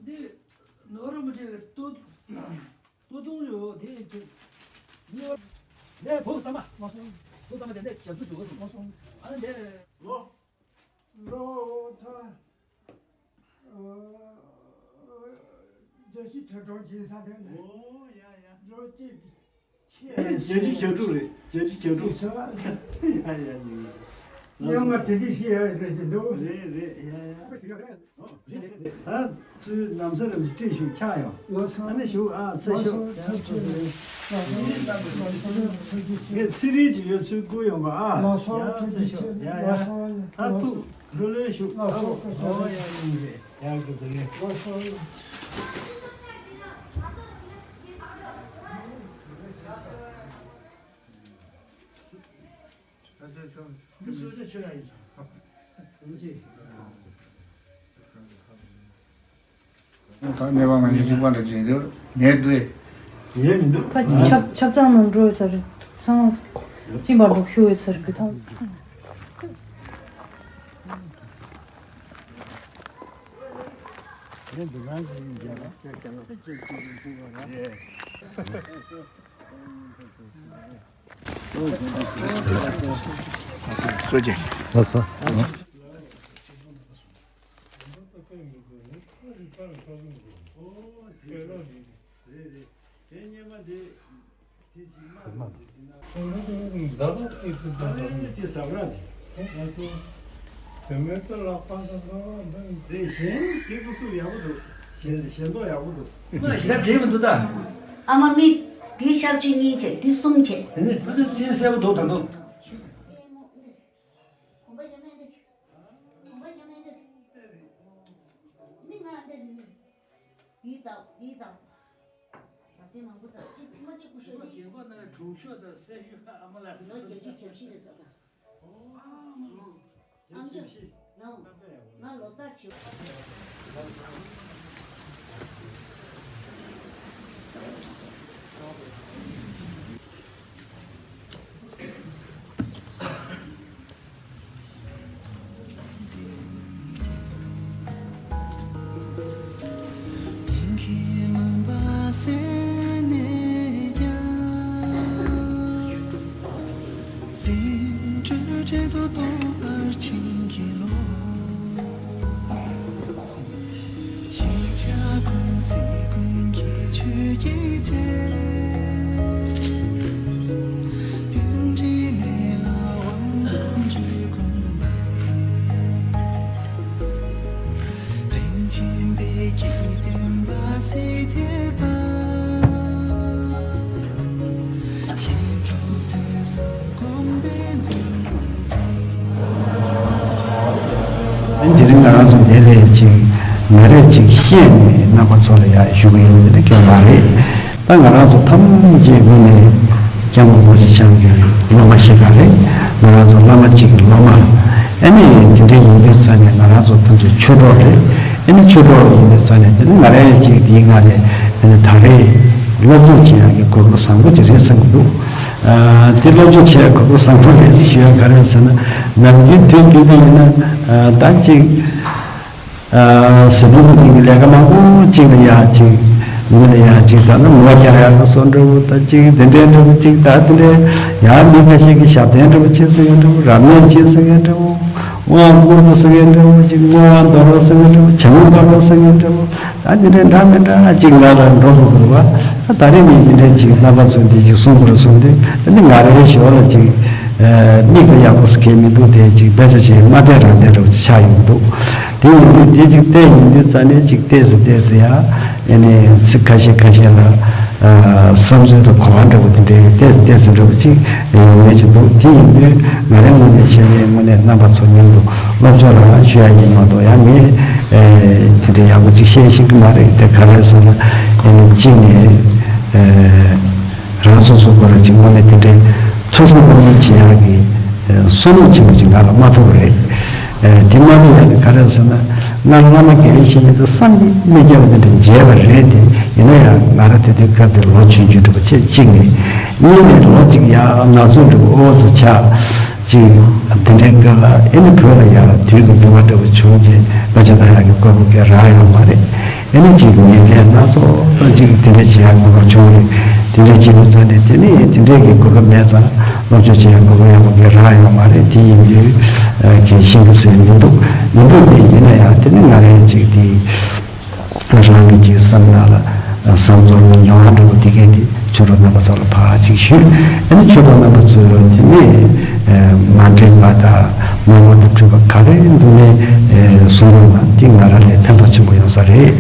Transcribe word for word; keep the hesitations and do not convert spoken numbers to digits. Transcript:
འདི་ནོར་མི་བྱེད་པའི་ལྟོ་ལྟོ་ཐུང་ཡོད་དེ་ནས་བོད་ཚང་མ་བོད་ཚང་མ་དེ་འདྲ་ཞབས་སུ་ཞུ་བ་སོང་། ཨ་ནི་འདི་ལོ་ལོ་ད་རྒྱལ་སྤྱི་ཆོས་གྲོགས་ཀྱི་ས་དེ་ནས་ལོ་གཅིག་རྒྱལ་སྤྱི་ཁྱབ་ཀྲུག་རེད། རྒྱལ་སྤྱི་ཁྱབ་ཀྲུག་ཡ་ཡ་ཉིན་ཡང་ང་དེ་དུས་ཤེས་ཡ་རེད་ཟེར་འདུག་རེད་རེད་ཡ་ཡ། ཨ་ཚོས་ལམ་སང་ལམ་སང་སྤྲད་ཞུ་ཆག་ཡོང་། ཨ་ནི་ཞུ་ཨ་ཚེ་ཤོག་ཡ་ཚེ་ཤོག་ངས་ཚེ་རིལ་གྱི་ཡོད་ཚུལ་བསྐུར་ཡོང་ག་ཨ་ཡ་ཚེ་ཤོག་ཡ་ཡ་ཨ་ཐུག་ལོ་ལོན་ཞུ་ཨ་ཧོ་ཨོ་ཡ་ཡིན་རེད། ཡག་གི་ཟེར་གི། ད་གནས་པ་ང་ཚོ་གཅིག་པ་འདྲ་བྱེད་འདུག་ངས་འདུག་ངས་མི་འདུག་ཕ་ཆབ་ཆབ་ཚང་ནང་འགྲོ་ཡོད་ས་རེད། ཚང་གཅིག་པར་འགྲོ་ཤུ་ཡོད་ས་རེད་གི་ཐང་། ངས་འདི་གང་ཞིག་ཡིན་ཀྱང་། སོ་ཀྱེ། ལགས་སོ། ཨ་མ་མི་དེ་ཤར་ཆུ་གཉིས་བྱས། དེ་གསུམ་བྱས། དེ་ནི་ད་ནི་དེ་གསལ་པོ་འདུག་ད་དུང་། དེ་རིང་ང་རང་ཚོ་འདིར་ཅིག་ང་རས་ཅིག་བཤད་ནས་རྣམ་པ་ཚོ་ལ་ཡ་ཞུ་གི་ཡོད། འདི་འདྲ་སྐྱོན་མ་རེད། ད་ང་རང་ཚོ་ཐམས་ཅད་ངོས་ནས་སྐྱབས་མགོན་རིན་པོ་ཆེ་གི་སློབ་མ་ཞིག་རེད། ང་རང་ཚོ་བླ་མ་གཅིག་གི་སློབ་མ། ཨ་ནི་དེ་འདྲ་ཡིན་པའི་རྩ་ནས་ང་རང་ཚོ་ཐམས་ཅད་ཆོས་གྲོགས་རེད། ཨ་ནི་ཆོས་གྲོགས་ཡིན་པའི་རྩ་ནས་དེ་ནི་ང་རང་ཡང་གཅིག་འདིའི་ངང་ནས་དེ་ནི་ད་རེས་སློབ་སྦྱོང་བྱེད་ཡག་གི་གོ་སྐབས་བཟང་པོ་ཅིག་རེད་བསམ་གྱི་འདུག་ཨ་དེ་སློབ་སྦྱོང་བྱེད་ཡག་གོ་སྐབས་བཟང་པོ་རེད་ཞུ་ཡག་ག་རེ་རེད་ཟེར་ན། ནམ་རྒྱུན་དུས་རྒྱུན་དུ་ཡིན་ན་ཨ་ད་གཅིག་ཨ་ཟས་བཏུང་གི་ནང་གི་ལས་ཀ་མང་པོ་གཅིག་ལ་ཡ་གཅིག་མི་ལ་ཡ་གཅིག་ད་ནི་ངོ་རྒྱག་ཡག་གི་བཟོ་འདྲ་བོ་ད་གཅིག་དེ་འདྲའི་འདྲ་བོ་གཅིག་ད་དེ་འདྲའི་ཡ་མི་ཁ་ཤས་ཀྱི་ཞབས་བརྟན་འདྲ་བོ་བྱེད་ཟེར་མཁན་འདྲ་བོ། རབ་གནས་བྱེད་ཟེར་མཁན་འདྲ་བོ། དབང་བསྐུར་དུ་ཟེར་མཁན་འདྲ་བོ་གཅིག་བསྔོ་བ་འདོར་རོགས་ཟེར་མཁན་འདྲ་བོ། བྱ་འགུལ་སྤར་རོགས་ཟེར་མཁན་འདྲ་བོ། ད་འདི་འདྲའི་འདྲ་མི་འདྲ་གཅིག་ང་ལ་འགྲོ་དགོས་པ། ད་ད་རེས་ནས་འདི་འདྲའི་གཅིག་རྣམ་པ་ཚོས་འདི་གཅིག་གསུང་དགོས་རེད་གསུང་དུས་ད་འདི་ང་རའི་ཞོར་ལ་གཅིག་ མིག་ལ་ཡག་པོ་ཟེར་མཁན་མི་འདུག་དེ་ཅིག་དཔེ་ཆ་ཅིག་མ་བལྟས་རང་བལྟས་འདྲ་པོ་ཅིག་ཆགས་ཡོང་གི་འདུག་དེ་ཡིན་དུས་དེ་ཅིག་བལྟས་ཡོང་དུས་རྩ་ནས་ཅིག་བལྟས་ཟེར་བལྟས་ཟེར་ཡ། ཨེ་ནས་ཚིག་ཁ་ཤས་ཁ་ཤས་ལ་བསམ་ཚུལ་དང་གོ་བ་འདྲ་པོ་དེ་འདྲའི་བལྟས་ཟེར་བལྟས་ཟེར་འདྲ་པོ་ཅིག་ཡོང་ངེས་ཅིག་འདུག་དེ་ཡིན་དུས་ང་རའི་ངོས་ནས་བྱས་ནས་དངོས་གནས་རྣམ་པ་ཚོ་མཉམ་དུ་སློབ་སྦྱོང་རང་ཞུ་ཡ་ཡིན་མ་གཏོགས་ཡང་ངས་དེ་འདྲའི་ཡག་པོ་ཅིག་བཤད་ཤེས་ཀྱི་མ་རེད། དེ་ག་རེ་ཟེར་ན་ཨེ་ནས་གཅིག་ནས། རང་སོ་སོ་སྐོར་ཅིག་དངོས་གནས་དེ་འདྲའི་ཐོས་བསམ་སྒོམ་གཉིས་བྱེད་ཡག་གི་བསམ་བློ་ཆེན་པོ་ཅིག་ང་ལ་མ་ཐོབ་པ་རེད། དེ་མ་ཐོབ་ཡག་དེ་ག་རེ་ཟེར་ན་ང་བླ་མ་དགེ་བའི་བཤེས་གཉེན་དེ་བསམ་གྱིས་མི་ཁྱབ་པ་དེ་འདྲ་མཇལ་བ་རེད་དེ། ཡིན་ན་ཡང་ང་རང་དེ་དུས་སྐབས་དེ་ལོ་ཆུང་ཆུང་འདྲ་པོ་བྱས་གཅིག་ནས་གཉིས་ནས་ལོ་གཅིག་ཡག་ན་ཚོད་འདྲ་པོ་ཨོ་ཙི་ཆགས། ཅིག་དེ་འདྲའི་སྐབས་ལ་ཨེ་ནི་བོད་ལ་ཡང་དུས་ཀྱི་འགྱུར་བ་འདྲ་པོ་བྱུང་རྗེས་དཔེ་ཆ་ལྟ་ཡག་གི་གོ་སྐབས་ཀྱང་རག་ཡོད་མ་རེད། ཨེ་ནི་ཅིག་ཉིན་ལས་སྣ་ཚོགས་ཅིག་དེ་འདྲ་བྱེད་ཡག་གོ་སྐབས་བྱུང་རེད། དེ་འདྲ་བྱེད་དུས་ཙང་ནས་དེ་ནི་དེ་འདྲའི་གི་གོ་སྐབས་མེད་ཙང་སློབ་སྦྱོང་བྱེད་ཡག་གོ་སྐབས་ཡག་པོ་གི་རག་ཡོད་མ་རེད། དེ་ཡིན་དུས་ཨ་གལ་ཤིང་གི་ཟེར་མི་འདུག་མི་འདུག་དེ་ཡིན་ན་ཡང་དེ་ནི་ང་རང་ཅིག་དེ། རང་གི་ཅིག་བསམ་ནང་ལ་བསམ་ཚོར་གྱི་མྱོང་བ་འདྲ་པོ་དེ་གས་དེ་ཆོས་གྲོགས་རྣམ་པ་ཚོ་ལ་ཕར་ཅིག་ཞུས། ཨ་ནི་ཆོས་གྲོགས་རྣམ་པ་ཚོས་དེ་ནས་མ་འགྲིག་པ་དང་མ་འོངས་དང་འཁྲུལ་པ་ག་རེ་འདུག་ནས་གསུང་རོགས་གནང་། དེ་ང་རང་ལ་ཕན་ཐོགས་ཆེན་པོ་ཡོང་ས་རེད།